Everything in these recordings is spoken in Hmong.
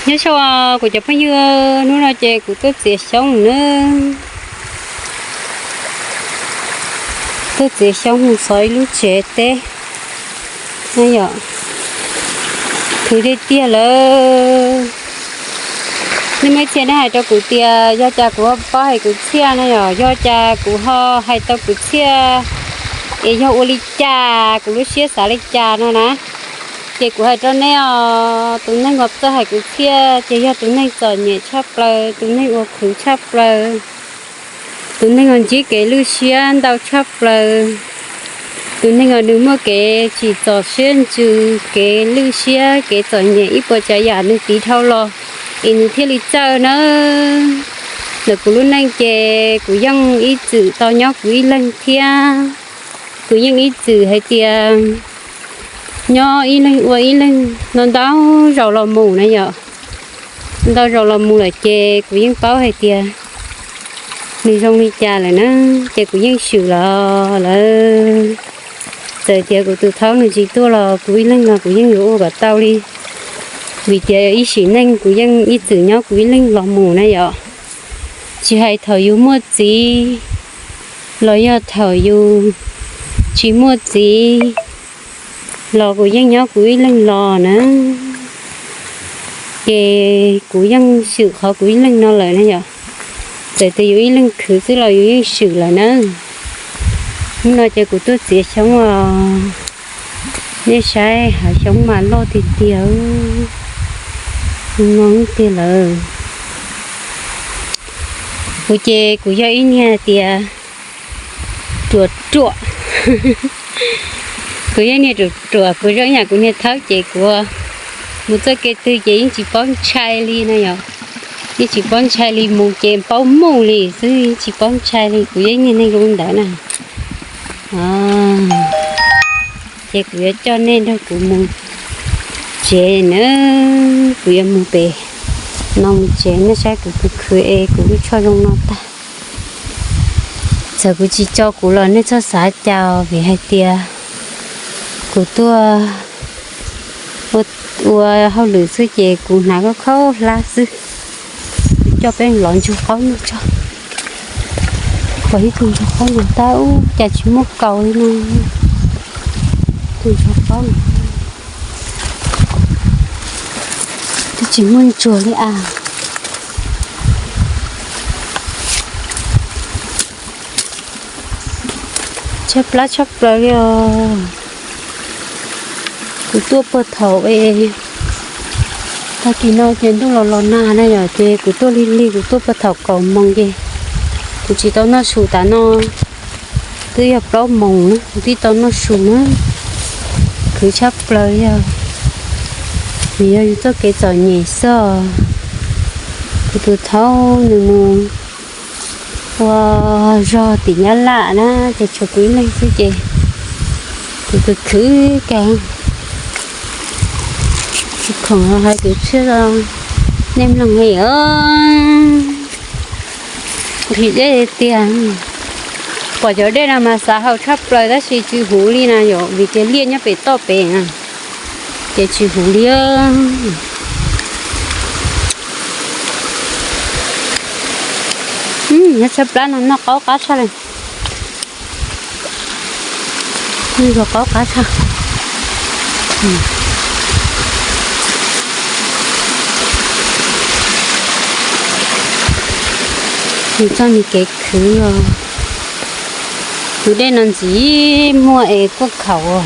Nyob zoo kuv cov phooj ywg, hnub no ces kuv tuaj txiav xyoob na. Tuaj txiav xyoob mus xov ib lub tsev teb. Yog, khwv tiag tiag lawm. Nej muaj ib txhia nej hais rau kuv tias yog cas kuv ho paub hais kwv txhiaj no, yog, yog cas kuv ho hais tau kwv txhiaj, es yog ua li cas, kuv lub siab xav li cas no na. Ces kuv hais rau nej os, tus neeg uas txawj hais kwv txhiaj ces yog tus neeg txom nyem tshaj plaws, tus neeg uas khwv tshaj plaws, tus neeg uas ntsib kev lwj siab ntau tshaj plaws, tus neeg uas nws muaj kev tsim txom siab ntsws, kev lwj siab, kev txom nyem ib puas tsav yam nws tiv dhau los, es nws thiaj li txawj na. Ntawm kuv lub neej ces kuv yeej ib txwm tau nyob kuv ib leeg thiab. Kuv yeej ib txwm hais tias nyob ib leeg ua ib leeg no ntau zaus los mus na yom. Ntau zaus los mus lawm ces kuv yeej paub hais tias nws zoo li cas lawm na, ces kuv yeej swm los lawm. Txawm tias kuv tus thaub nws tsis tuaj los kuv ib leeg los kuv yeej yuav ua kom tau li, vim tias ib sim neej kuv yeej ib txwm nyob kuv ib leeg los mus na yom. Tsis hais thaum yus muaj txiv los yog thaum yus tsis muaj txiv los kuv yeej nyob kuv ib leeg los na. Ces kuv yeej swm qhov kuv ib leeg no lawm na yom. Txawm tias yus ib leeg khwv xwb los yus yeej swm lawm na. Hnub no ces kuv tuaj txiav xyoob os. Nej saib hav xyoob mas loj tiag tiag, no tiag lawm. Kuv ces kuv yog ib niag tias ruam ruam. Kuv yog niag ruam ruam, kuv zoo ib yam kuv niag thawb ces kuv mus txoj kev twg ces yeej tsis paub ntshai li no yom. Yeej tsis paub ntshai li, mus ces paub mus li xwb, yeej tsis paub ntshai li. Kuv yeej niag neeg zoo ntawd na. Ces kuv yuav coj nej nrog kuv mus tsev na. Kuv yuav mus pem no mus tsev, nej saib kuv khwv khwv es kuv lub tsho zoo no tag. Txawm kuv tsis tso kuv los nej txhob xav cas vim hais tias kuv tuaj ua hauj lwm xwb ces kuv hnav khaub khaub hlab xwb. Kuv coj peb los ntsuag qaub no tso. Pom ib tug ntsuag qaub no tab ub cas tsis muaj kaus li no. Tus ntsuag qaub no twb tsis muaj ntsuag li as. Tshaib plab tshaj plaws li os. Kuv tuaj puag thaum es, tag kis no ces ntuj los los nag na yom, ces kuv tuaj lig lig, kuv tuaj puag thaum kaum moos ces kuv tsis tau noj su tas no. Twb yog plaub moos na kuv thiaj tau noj su na. Khwv tshaj plaws li os. Nws yog yus txoj kev txom nyem xwb os. Kuv tus thaub nws mus ua zog tim Nyab Laj na, ces tshuav kuv ib leeg xwb ces kuv khwv khwv kawg. Kuv khoom los hais kwv txhiaj, nej mloog li os. Nqhis dej tiag. Pom cov dej no mas xav haus tshaj plaws tab sis tsis huv li na yom, vim tias liaj nyob pem toj pem na, ces tsis huv li. Nyob tshaib plab no noj qaub qab tshaj li. Noj qaub qab tshaj. Nws txoj niag kev khwv os. Tus dej no ntxim muaj es kuaj khaum.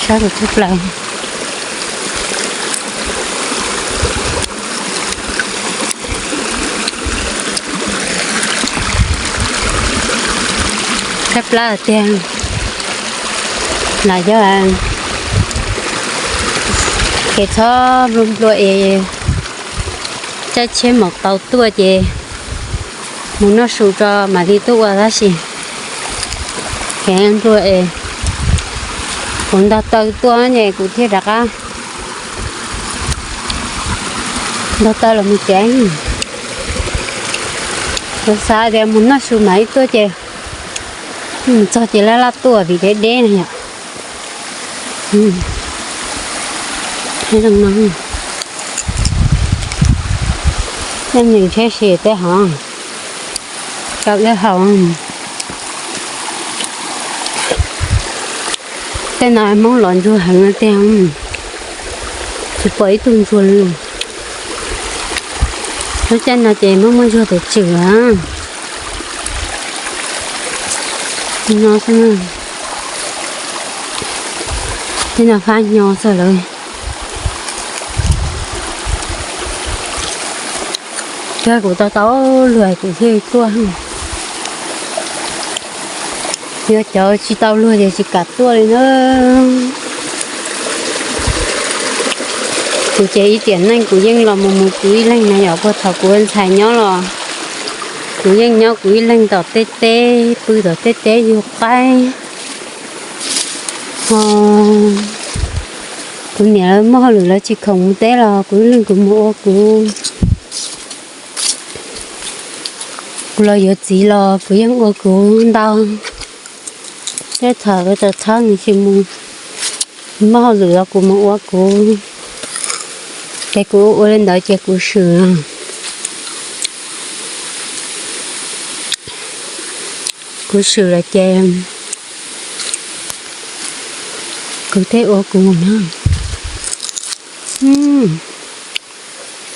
Saib kuv tshaib plaws. Tshaib plab tiag. Lam yog kev txhob nplua nplua es caij tsheb maum taus tuaj ces mus noj su tso mam li tuaj ua tab sis kev nplua es kuv ntog taw tuaj ces kuv thiaj rov qab ntog taw los mus tsev. Kuv xav tias mus noj su mam li tuaj ces mus txog ces laj laj tuaj vim deb deb no yom. Nyob zoo no, nyob nws tsheb si tej hov, rau ib haus. Tej no Hmoob los ntsuag heev no tiag, tsis pom ib tug ntsuag li. Lub caij no ces Hmoob muaj ntsuag tus tswm no xwb. Tej no fab nyo xwb lawm. Cov kuv tau tau luag kuv thiaj tuaj. Yog cov tsis tau luag ces tsis kam tuaj li na. Kuv ces ib tiam neej kuv yeej los mus mus kuv ib leeg na yom, puag thaum kuv ua ntxhais nyob los kuv yeej nyob kuv ib leeg tom tej teb, pw tom tej teb yug qaib. Ho kuv niam lawv muaj hauj lwm lawv tsis khoom mus teb los kuv ib leeg kuv mus ua kuv. Kuv los yuav txiv los kuv yeej ua kuv ntau. Tej thaum lawv tau thab nws tsis mus, muaj hauj lwm los kuv mus ua kuv. Ces kuv ua li ntawd ces kuv swm, kuv swm lawm ces kuv thiaj ua kuv na.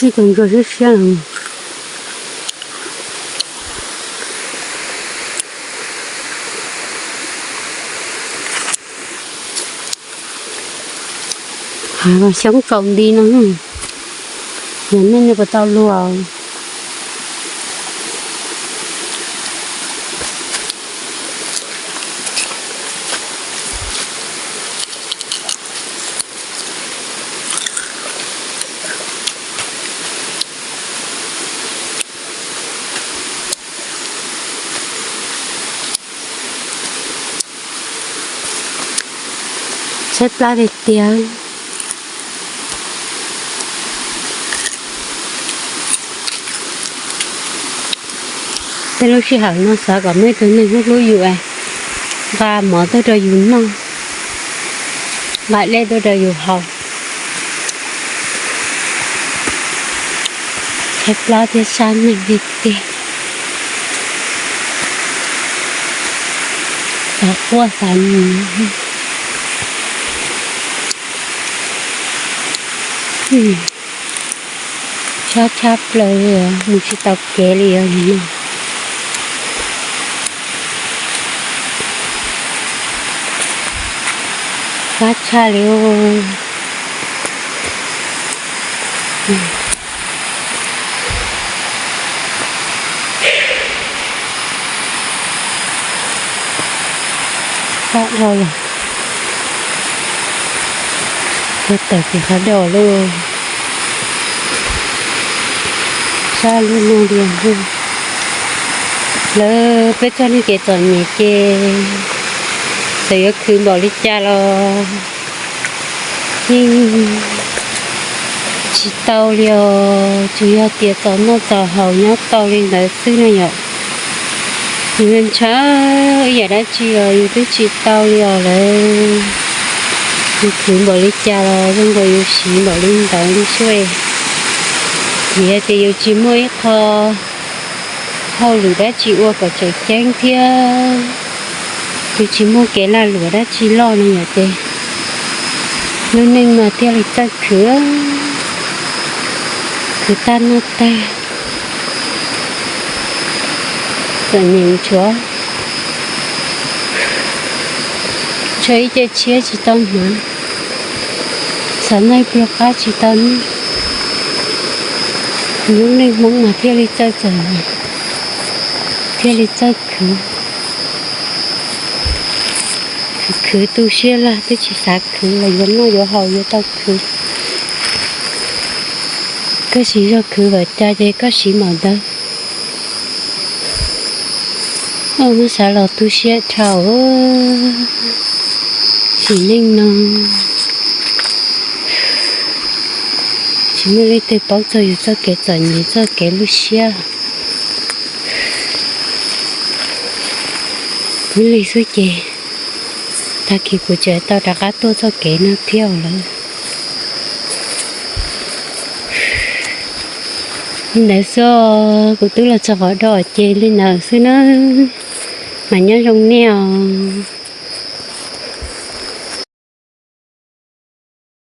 Ib tug ntsuag siab siab. Xyoob tsaus nti no, yog nej nej puas tau luag. Tshaib plab tiag tiag. Tej lub sij hawm no xav kom muaj ib tug neeg hlub hlub yus es nqa mov tuaj rau yus noj, nqa dej tuaj rau yus haus. Tshaib plab thiab sab neeg tiag tiag. Xav quaj xav mus. Sab tshaj plaws li os, mus tsis tau kev li os. Sab tshaj li os. Sab dhau lawm. Tuaj tawm tim qhov doj lawm. Sab lub no li. Lawv peb txoj neej kev txom nyem ces txawm yuav khwv npaum li cas los yeej tsis tau li os, tsuas yog tias txom noj txom haus nyob tau li ntawd xwb no yom. Yus ntshaw ib yam dab tsi los yus twb tsis tau li os lawm. Yus khwv npaum li cas los zoo nkaus yus siv npaum li ntawd li xwb. Vim hais tias yus tsis muaj ib qho hauj lwm dab tsi ua kom tseem ceeb thiab yus tsis muaj kev lag luam dab tsi loj no yom ces lub neej mas thiaj li txawj khwv, khwv tag noj tag. Txom nyem tshuav, tshuav ib ce tshiab tsis tau hnav, xav noj pluag qab tsis tau noj. Lub neej Hmoob mas thiaj li txawj txom nyem, thiaj li txawj khwv. Khwv khwv tu siab lawm twb tsis xav khwv los yuav noj yuav haus yuav tau khwv. Koj siv zog khwv npaum cas ces koj siv npaum ntawd. Muab xav los tu siab dhau. Sim neej no tsis muaj leej twg paub txog yus txoj kev txom nyem txoj kev lub siab. Ib leeg xwb ces Tag kis kuv tseem tau rov qab tuaj txoj kev no thiab lawm. Li ntawd xwb, kuv twb los txog qhov do ces li ntawd xwb na. Mas nyob zoo nej os.